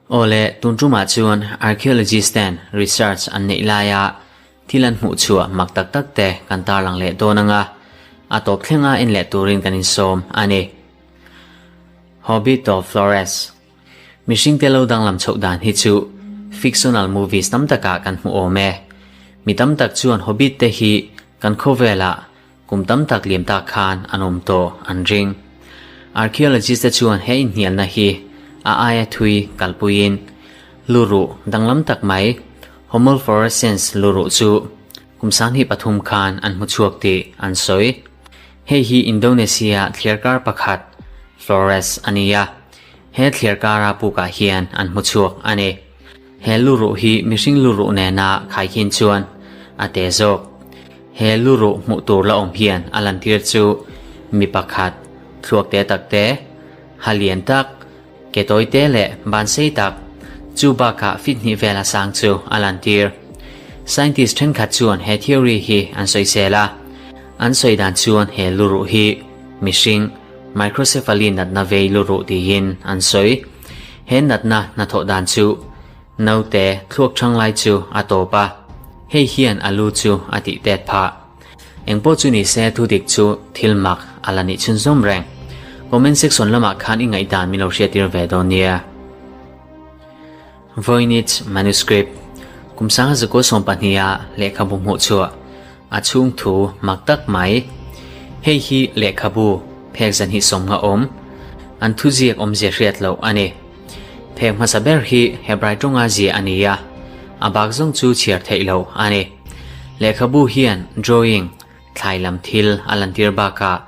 Awle, tun tumah chuan archaeologist ten research an neih laia thil an hmuh chhuah mak tak tak te kan tarlang leh dawn anga, a tawp thlenga en leh turin kan insawm a ni. Hobbit of Flores. Mihring te lo danglam chhoh dan hi chu fictional movies tam takah kan hmu awm e. Mi tam tak chuan Hobbit te hi kan khawvelah Kum tam tak liam tak khan an awm tawh an ring. Archaeologist te chuan he inhnialna hi a aia thui kalpuiin luruh danglam tak mai Homolforescence luruh chu kum 23 khan an hmu chhuak tih an sawi. Hei hi Indonesia thliarkar pakhat Flores a ni a, he thliarkara pukah hian an hmu chhuak a ni. He luruh hi mihring luruh nena khaikhin chuan a te zawk. He luruh hmuh tur la awm hian a lantir chu mi pakhat, thluak te tak te, ha lian tak, ke tawi te leh ban sei tak, chu bakah feet hnih vel a sang chu a lantir. Scientist thenkhat chuan he theory hi an sawisel a, an sawi dan chuan he luruh hi mihring microcephaly natna vei luruh tiin an sawi. He natna hnathawh dan chu naute thluak thang lai chu a tawp a, hei hian a lu chu a tih tet phah. Engpawh chu ni se thu dik chu thil mak a la nih chhunzawm reng. Comment section lamah khan i ngaihdan min lo hriattir ve dawn nia. Voynich Manuscript, Kum sanga zakua sawmpahniha lehkhabu hmuh chhuah a chhung thu mak tak mai. Hei hi lehkhabu phek zanhnih sawmnga awm, an thuziak awmzia hriat loh a ni. Phek hmasa ber hi Hebrai tawnga ziah a ni a, a bak zawng chu chhiar theih loh a ni. Lehkhabu hian drawing, thlai lam thil a lantir bakah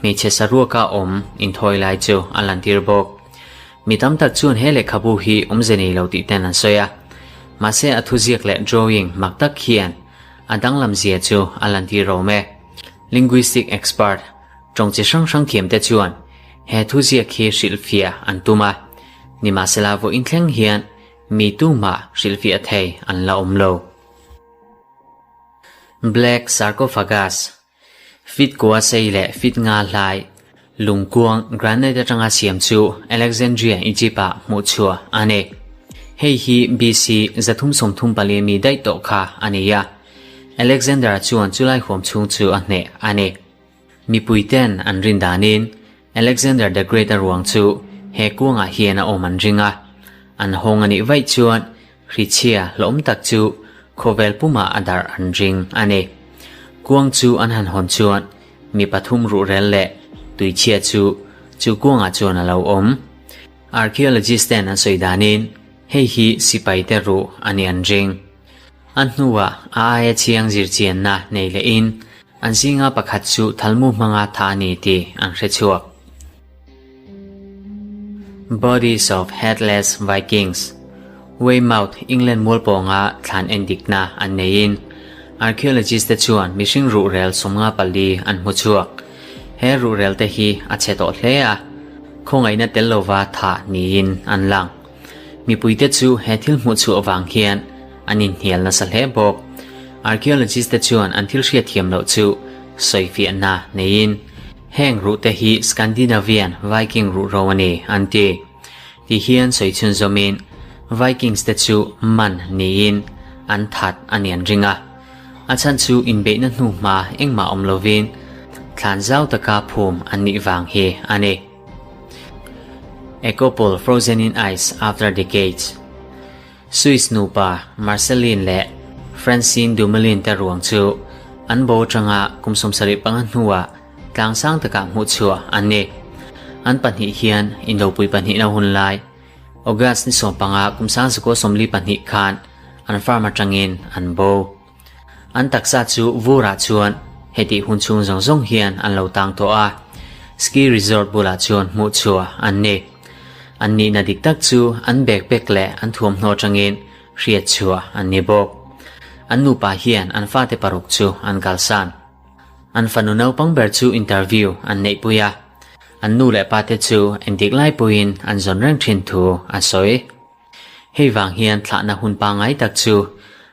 hmeichhe saruaka awm inthawi lai chu a lantir bawk. Mi tam tak chuan he lehkhabu hi awmze nei lo tih ten an sawi a, mahse a thuziak leh drawing mak tak hian a danglam zia chu a lantir awm e. Linguistic expert tawng chi hrang hrang thiam te chuan he thuziak hi hrilhfiah an tum a, nimahsela vawiin thleng hian mi tumah hrilhfiah thei an la awm lo. Black sarcophagus Fit kua sei leh fit nga hlai, lungkuang granite atanga siam chu Alexandria, Egypt-ah hmuh chhuah a ni. Hei hi BC 334 mi daih tawh kha a ni a, Alexander-a chuan chulai huam chhung chu a hneh a ni. Mipuiten an rin danin Alexander the Great-a ruang chu he kuangah hian a awm an ring a, an hawng a nih vaih chuan Hrichhia hlawm tak chu khawvel pumah a darh an ring a ni. Kuang chu an han hawn chuan mi pathum ruhrel leh tuichhia chu chu kuangah chuan a lo awm. Archaeologist ten an sawi danin hei hi sipai te ruh a ni an ring. A hnuah a aia chiang zirchianna nei lehin an zinga pakhat chu thalmu hmanga tha a ni tih an hre chhuak. Bodies of Headless Vikings, Weymouth, England mualpawnga thlan endikna an neiin archaeologist te chuan mihring ruhrel 54 an hmu chhuak. He ruhrel te hi a chhe tawh hle a, khawngaihna tel lova thah niin an lang. Mipuite chu he thil hmuh chhuah vang hian an inhnial nasa hle bawk. Archaeologist te chuan an thil hriatthiam loh chu sawifiahna neiin Heng ruhte hi Scandinavian Viking ruhro a ni, an ti. Ti hian sawi chhunzawmin Vikings te chu man niin an that a ni an ring a. A chhan chu inbeihna hnuhma engmah awm lovin thlan zau taka phum an nih vang hi a ni. A couple frozen in ice after decades. Swiss nupa Marceline leh Francine Dumoulin te ruang chu an bo atanga kum 75 hnuah tlang sang takah hmuh chhuah an ni. An pahnih hian indopui pahnihna hun lai August ni 15 kum 1942 khan an farm atangin an bo. An taksa chu vurah chuan hetih hun chhung zawng zawng hian an lo tang tawh a, ski resort bulah chuan hmuh chhuah an ni. An nihna dik tak chu an backpack leh an thuamhnaw atangin hriat chhuah an ni bawk. An nupa hian an fate paruk chu an kalsan. An fanu naupang ber chu interview an neihpui a, an nu leh pate chu endik lai pawhin an zawn reng thin thu a sawi. Hei vang hian thlahna hun pangngai tak chu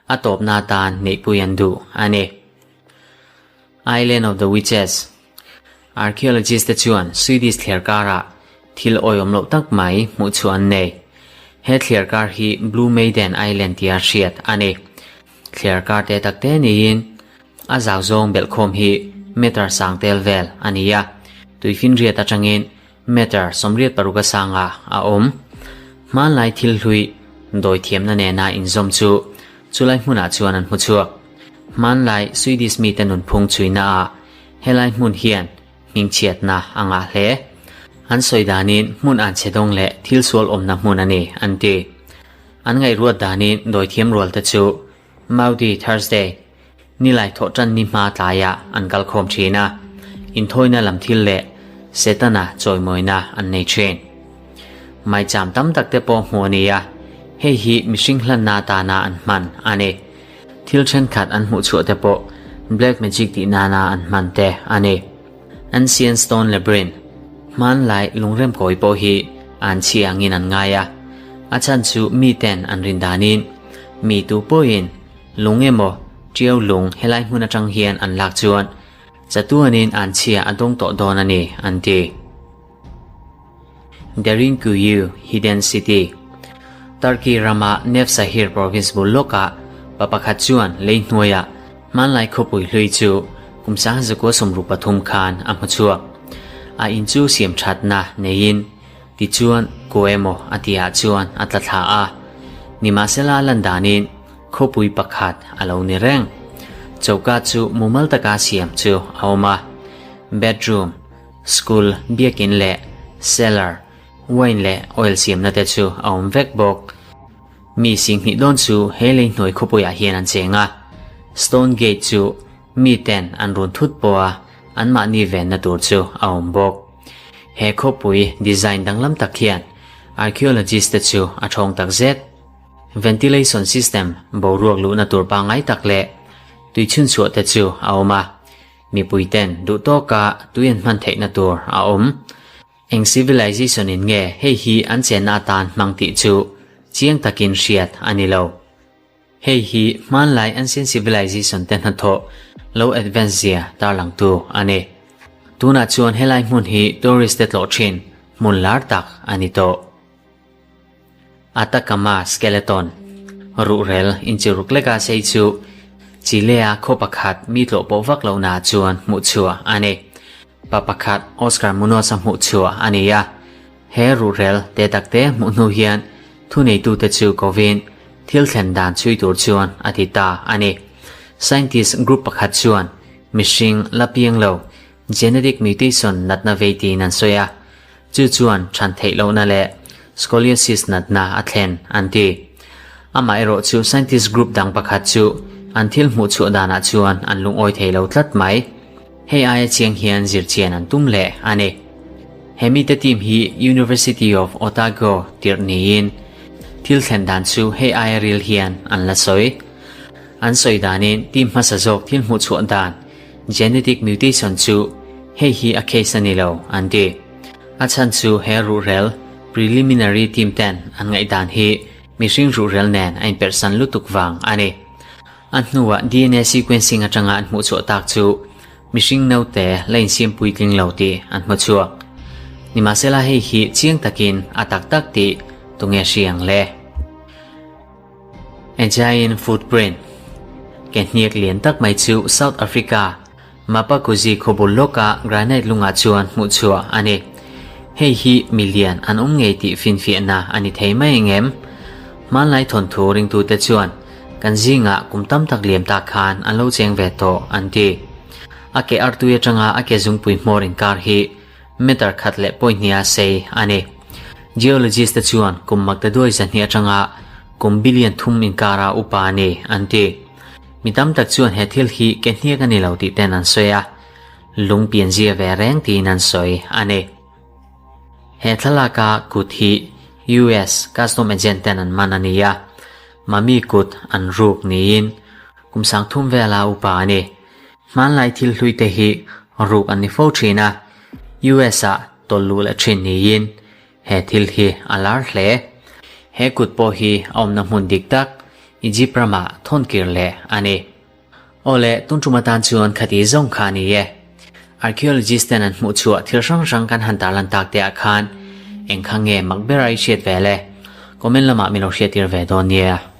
a tawpna atan neihpui an duh a ni. Island of the Witches. Archaeologist te chuan Swedish thliarkar ah thil awihawm loh tak mai hmuh chhuah an nei. He thliarkar hi Blue Maiden Island tia hriat a ni. Thliarkar te tak te niin a zau zawng belhkhawm hi meter sang tel vel a ni a, tuifinriat atangin meter 86 a sangah a awm. Hmanlai thil hlui dawithiamna nena inzawm chu chulai hmunah chuan an hmu chhuak. Hmanlai Swedish mite nunphung chhuinaah helai hmun hian hmingchhiatna a ngah hle. An sawi danin hmun an chhe dawng leh thil sual awmna hmun a ni, an ti. An ngaihruat danin dawithiam rualte chu Maudi Thursday, Nilai thawhṭan ni hma tlaiah an kal khawm ṭhin a, inthawina lam thil leh Setana chawimawina an nei ṭhin. Maicham tam tak te pawh hmuh a ni a, hei hi mihring hlanna atana an hman a ni. Thil ṭhenkhat an hmuh chhuah te pawh black magic tih nana an hman te a ni. Ancient Stone Labyrinth, Hmanlai lungremkawi pawh hi an chhi angin an ngai a, a chhan chu miten an rin danin mi tu pawhin Lung emaw, ṭiau lung helai hmun aṭang hian an lak chuan chatuanin an chhia a dawng tawh dawn a ni, an ti. Derinkuyu Hidden City, Turkey rama Nevsahir province bul lawkah pa pakhat chuan lei hnuaiah hmanlai khawpui hlui chu kum 1963 khan a hmu chhuak. A in chu siam ṭhatna neiin Tichuan, ko emaw a tihah chuan a tla thla a. Nimahsela lan danin khawpui pakhat a lo ni reng. Choka chu mumal taka siam chu a awm a. Bedroom, school, biakin leh cellar, wine leh oil siamna te chu a awm vek bawk. Mi singhnih dawn chu he lei hnuai khawpuiah hian an cheng a. Stone gate chu miten an run thut pawh a, anmahni venna tur chu a awm bawk. He khawpui design danglam tak hian archaeologist te chu a thawng tak zet. Ventilation system boruak luhna tur pangngai tak leh tui chhunchhuah te chu a awm a, mipui ten duh tawka tui an hman theihna tur a awm. Eng civilization in nge hei hi an chenna atan hmang tih chu chiang takin hriat a ni lo. Hei hi hmanlai ancient civilization te hnathawh lo advance zia tarlangtu a ni. Tunah chuan helai hmun hi tourist te tlawh thin hmun lar tak a ni tawh. Atacama skeleton, ruhrel inchiruk leka sei chu Chile-a khaw pakhat mi tlawh pawh vak lohnaah chuan hmuh chhuah a ni. Pa pakhat Oscar Munoz-a hmuh chhuah a ni a. He ruhrel te takte hmuh hnu hian thuneitute chu kovin thil thlen dan chhui tur chuan a ti ta a ni. Scientist group pakhat chuan mihring la piang lo genetic mutation natna vei tiin an sawi a, chu chuan than theih lohna leh scoliosis natna a thlen an ti. Amaherawh chu scientist group dang pakhat chu an thil hmuh chhuah danah chuan an lungawi thei lo tlat mai. Hei aia chiang hian zirchian an tum leh a ni. He mite team hi University of Otago tirh niin thil thlen dan chu hei aia ril hian an la sawi. An sawi danin team hmasa zawk thil hmuh chhuah dan genetic mutation chu hei hi a case a ni lo an ti. A chhan chu he ruhrel preliminary team ten an ngaihdan hi mihring ruhrel nen a inperhsan lutuk vang a ni. A hnuah DNA sequencing atanga an hmuh chhuah tak chu mihring naute la insiam puitling lo tih an hmu chhuak. Nimahsela hei hi chiang takin a tak tak tih tunge hri ang le? A giant footprint, Ke hniak lian tak mai chu South Africa, Mapakuzi khawbul lawka granite lungah chuan hmuh chhuah a ni. Hei hi milian an awm ngei tih finfiahna a ni thei mai ang em? Hmanlai thawnthu ringtute chuan kan zingah kum tam tak liam tak khan an lo cheng ve tawh an ti. A ke artui atanga a ke zungpui hmawr inkar hi meter khat leh pawihnia sei a ni. Geologist te chuan kum maktaduai zahnih atanga kum billion thum inkara upa a ni an ti. Mi tam tak chuan he thil hi ke hniak a ni lo tih ten an sawi a, lung pianzia ve reng tiin an sawi a ni. He thlalaka kut hi US Custom Agent ten an man a ni a, Mami kut an ruk niin kum 3000 vela upa a ni. Hmanlai thil hlui te hi ruk an ni fo thin a, US ah tawlh luh leh thin niin He thil hi a lar hle. He kut pawh hi a awmna hmun dik tak Egypt ramah thawn kir leh a ni. Awle, tun tum atan chuan khati zawng kha a ni e. Archaeologist ten an hmuh chhuah thil hrang hrang kan han tarlan tak te ah khan eng kha nge mak ber a i hriat ve le? Comment lamah min lo hriattir ve dawn nia.